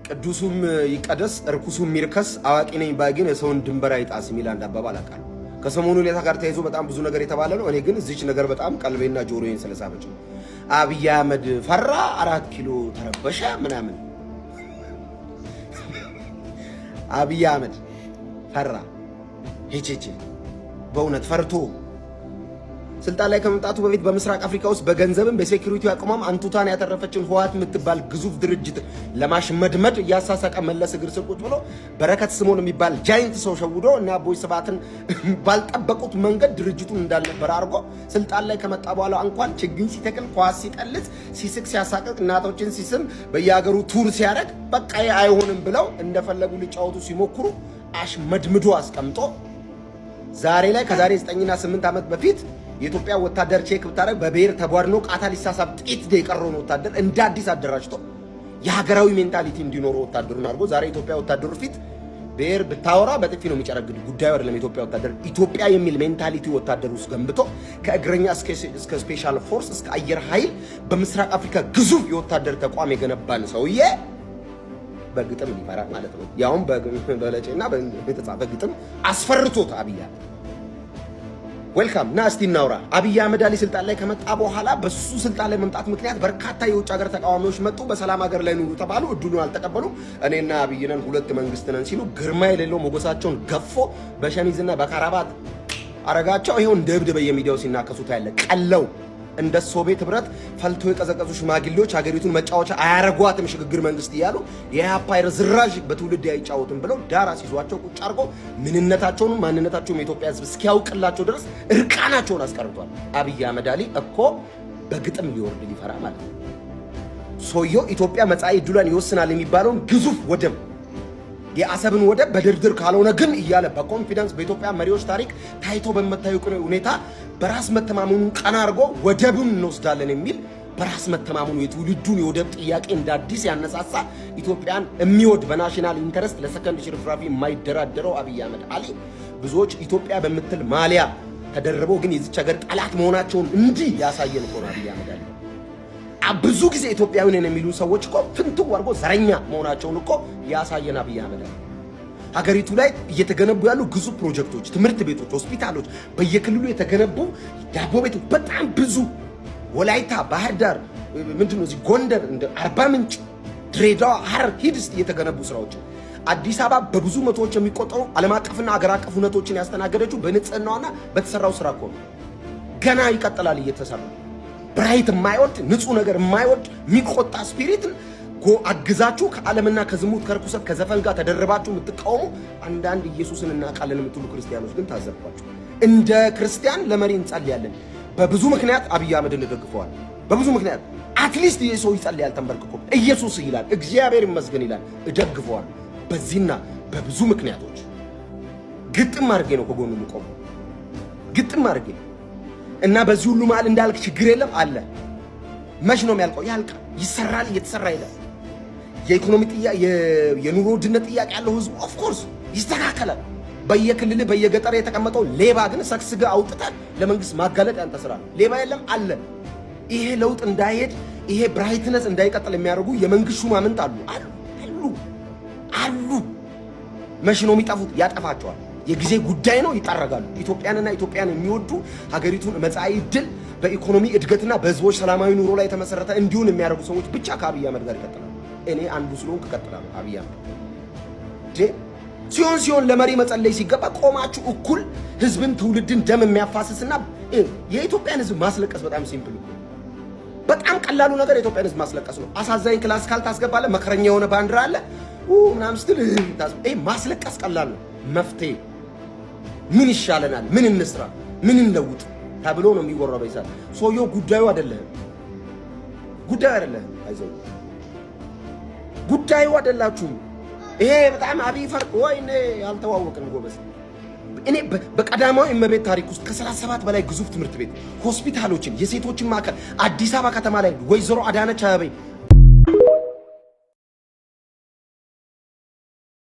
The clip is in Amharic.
ቅዱሱም ይቀደስ እርኩሱም ይርከስ፣ አዋቂ ነኝ ባይ ግን የሰውን ድንበር አይጣስ የሚል አንድ አባባል አውቃለሁ። ከሰሞኑ ሁኔታ ጋር ተያይዞ በጣም ብዙ ነገር የተባለ ነው። እኔ ግን እዚች ነገር በጣም ቀልቤና ጆሮዬን ስለሳበች ነው። አብይ አህመድ ፈራ፣ 4 ኪሎ ተረበሸ ምናምን። አብይ አህመድ ፈራ ሄቼቼ በእውነት ፈርቶ ስልጣን ላይ ከመምጣቱ በፊት በምስራቅ አፍሪካ ውስጥ በገንዘብም በ security አቅሟም አንቱታን ያተረፈችን ህወሓት የምትባል ግዙፍ ድርጅት ለማሽመድመድ እያሳሳቀ መለስ እግር ስር ቁጭ ብሎ በረከት ስምኦን የሚባል giant ሰው ሸውዶ እና አቦይ ስብሃትን ባልጠበቁት መንገድ ድርጅቱን እንዳልነበረ አድርጎ ስልጣን ላይ ከመጣ በኋላ እንኳን ችግኝ ሲተክል፣ ኳስ ሲጠልዝ፣ ሲስቅ፣ ሲያሳቅቅ፣ እናቶችን ሲስም፣ በየሀገሩ tour ሲያደርግ በቃ አይሆንም ብለው እንደፈለጉ ሊጫወቱ ሲሞክሩ አሽመድምዶ አስቀምጦ ዛሬ ላይ ከዛሬ 9ና 8 ዓመት በፊት የኢትዮጵያ ወታደር check ብታደርግ በብሔር ተቧድኖ ቃታ ሊሳሳብ ጥቂት የቀረውን ወታደር እንደ አዲስ አደራጅቶ የሀገራዊ mentality እንዲኖረው ወታደሩን አድርጎ ዛሬ ኢትዮጵያ ወታደሩ ፊት ብሔር ብታወራ በጥፊ ነው የሚጨረግድ። ጉዳዩ አይደለም። የኢትዮጵያ ወታደር ኢትዮጵያ የሚል mentality ወታደር ውስጥ ገንብቶ ከእግረኛ እስከ special force እስከ አየር ኃይል በምስራቅ አፍሪካ ግዙፍ የወታደር ተቋም የገነባን ሰውዬ በግጥም ሊፈራ ማለት ነው። ያውም በለጬና የተጻፈ ግጥም አስፈርቶት አብይ አህመድ welcome ና እስቲ እናውራ። አብይ አህመድ አሊ ስልጣን ላይ ከመጣ በኋላ በሱ ስልጣን ላይ መምጣት ምክንያት በርካታ የውጭ ሀገር ተቃዋሚዎች መጡ። በሰላም ሀገር ላይ ኑሩ ተባሉ። እድሉን አልተቀበሉም። እኔና አብይ ነን ሁለት መንግስት ነን ሲሉ ግርማ የሌለው ሞገሳቸውን ገፎ በሸሚዝና በካራባት አረጋቸው። ይኸው እንደ እብድ በየሚዲያው ሲናከሱ ታያለ። ቀለው እንደ ሶቪየት ህብረት ፈልቶ የቀዘቀዙ ሽማግሌዎች ሀገሪቱን መጫወቻ አያረጓትም ሽግግር መንግስት እያሉ የኢህአፓ ርዝራዥ በትውልድ አይጫወትም ብለው ዳር አስይዟቸው ቁጭ አድርጎ ምንነታቸውን ማንነታቸውን የኢትዮጵያ ህዝብ እስኪያውቅላቸው ድረስ እርቃናቸውን አስቀርቷል። አብይ አህመድ አሊ እኮ በግጥም ሊወርድ ሊፈራ ማለት ነው። ሰውየው ኢትዮጵያ መጻኢ ዕድሏን ይወስናል የሚባለውን ግዙፍ ወደብ የአሰብን ወደብ በድርድር ካልሆነ ግን እያለ በ confidence በኢትዮጵያ መሪዎች ታሪክ ታይቶ በማይታወቅ ሁኔታ በራስ መተማመኑን ቀና አድርጎ ወደቡን እንወስዳለን የሚል በራስ መተማመኑ የትውልዱን የወደብ ጥያቄ እንደ አዲስ ያነሳሳ ኢትዮጵያን የሚወድ በ national interest ለሰከንድ ሽርፍራፊ የማይደራደረው አብይ አህመድ አሊ ብዙዎች ኢትዮጵያ በምትል ማሊያ ተደርበው ግን የዚች ሀገር ጠላት መሆናቸውን እንዲህ ያሳየን እኮ ነው አብይ አህመድ አሊ። ብዙ ጊዜ ኢትዮጵያዊ ነን የሚሉ ሰዎች እኮ ፍንትው አድርጎ ዘረኛ መሆናቸውን እኮ ያሳየን አብይ አህመድ አሊ። ሀገሪቱ ላይ እየተገነቡ ያሉ ግዙፍ ፕሮጀክቶች፣ ትምህርት ቤቶች፣ ሆስፒታሎች፣ በየክልሉ የተገነቡ ዳቦ ቤቶች በጣም ብዙ ወላይታ፣ ባህር ዳር፣ ምንድን ነው እዚህ ጎንደር፣ እንደ አርባ ምንጭ፣ ድሬዳዋ፣ ሐረር ሂድ እስቲ የተገነቡ ስራዎች አዲስ አበባ በብዙ መቶዎች የሚቆጠሩ ዓለም አቀፍና አገር አቀፍ ሁነቶችን ያስተናገደችው በንጽህናዋና በተሰራው ስራ እኮ ነው። ገና ይቀጥላል እየተሰራ። Bright የማይወድ፣ ንጹህ ነገር የማይወድ የሚቆጣ spirit ን አግዛችሁ ከዓለምና ከዝሙት ከርኩሰት ከዘፈን ጋር ተደርባችሁ የምትቃወሙ አንዳንድ ኢየሱስን እናውቃለን የምትሉ ክርስቲያኖች ግን ታዘብኳችሁ። እንደ ክርስቲያን ለመሪ እንጸልያለን። በብዙ ምክንያት አብይ አህመድን እንደግፈዋል። በብዙ ምክንያት at least ይህ ሰው ይጸልያል ተንበርክኮ ኢየሱስ ይላል፣ እግዚአብሔር ይመስገን ይላል፣ እደግፈዋል። በዚህና በብዙ ምክንያቶች ግጥም አድርጌ ነው ከጎኑ የምቆመው። ግጥም አድርጌ እና በዚህ ሁሉ መሃል እንዳልክ ችግር የለም አለ። መች ነው የሚያልቀው? ያልቃል። ይሰራል፣ እየተሰራ ይላል። የኢኮኖሚ ጥያቄ፣ የኑሮ ውድነት ጥያቄ ያለው ህዝቡ of course ይስተካከላል። በየክልል በየገጠር የተቀመጠው ሌባ ግን ሰግስገ አውጥተህ ለመንግስት ማጋለጥ ያንተ ስራ ነው። ሌባ የለም አለ። ይሄ ለውጥ እንዳይሄድ ይሄ brightness እንዳይቀጥል የሚያደርጉ የመንግስት ሹማምንት አሉ አሉ አሉ አሉ። መች ነው የሚጠፉት? ያጠፋቸዋል። የጊዜ ጉዳይ ነው። ይጠረጋሉ። ኢትዮጵያንና ኢትዮጵያን የሚወዱ ሀገሪቱን መጻኢ ዕድል በኢኮኖሚ እድገትና በህዝቦች ሰላማዊ ኑሮ ላይ የተመሰረተ እንዲሁን የሚያደርጉ ሰዎች ብቻ ከአብይ አህመድ ጋር ይቀጥላሉ። እኔ አንዱ ስለሆንኩ እቀጥላለሁ። አብይ አህመድ ሲሆን ሲሆን ለመሪ መጸለይ ሲገባ ቆማችሁ እኩል ህዝብን ትውልድን ደም የሚያፋስስና የኢትዮጵያን ህዝብ ማስለቀስ በጣም simple እኮ፣ በጣም ቀላሉ ነገር የኢትዮጵያን ህዝብ ማስለቀስ ነው። አሳዛኝ classical ታስገባለህ፣ መከረኛ የሆነ ባንዲራ አለ ምናምን ስትል ይሄ ማስለቀስ ቀላል ነው። መፍትሄ ምን ይሻለናል፣ ምን እንስራ፣ ምን እንለውጥ ተብሎ ነው የሚወራው። በይዛል ሰውየው ጉዳዩ አይደለህም፣ ጉዳዩ አይደለህም፣ አይዞህ ጉዳዩ አይደላችሁም። ይሄ በጣም አብይ ፈርቅ ወይኔ ያልተዋወቅን ጎበዝ። እኔ በቀዳማዊ እመቤት ታሪክ ውስጥ ከ37 በላይ ግዙፍ ትምህርት ቤት፣ ሆስፒታሎችን፣ የሴቶችን ማዕከል አዲስ አበባ ከተማ ላይ ወይዘሮ አዳነች አቤቤ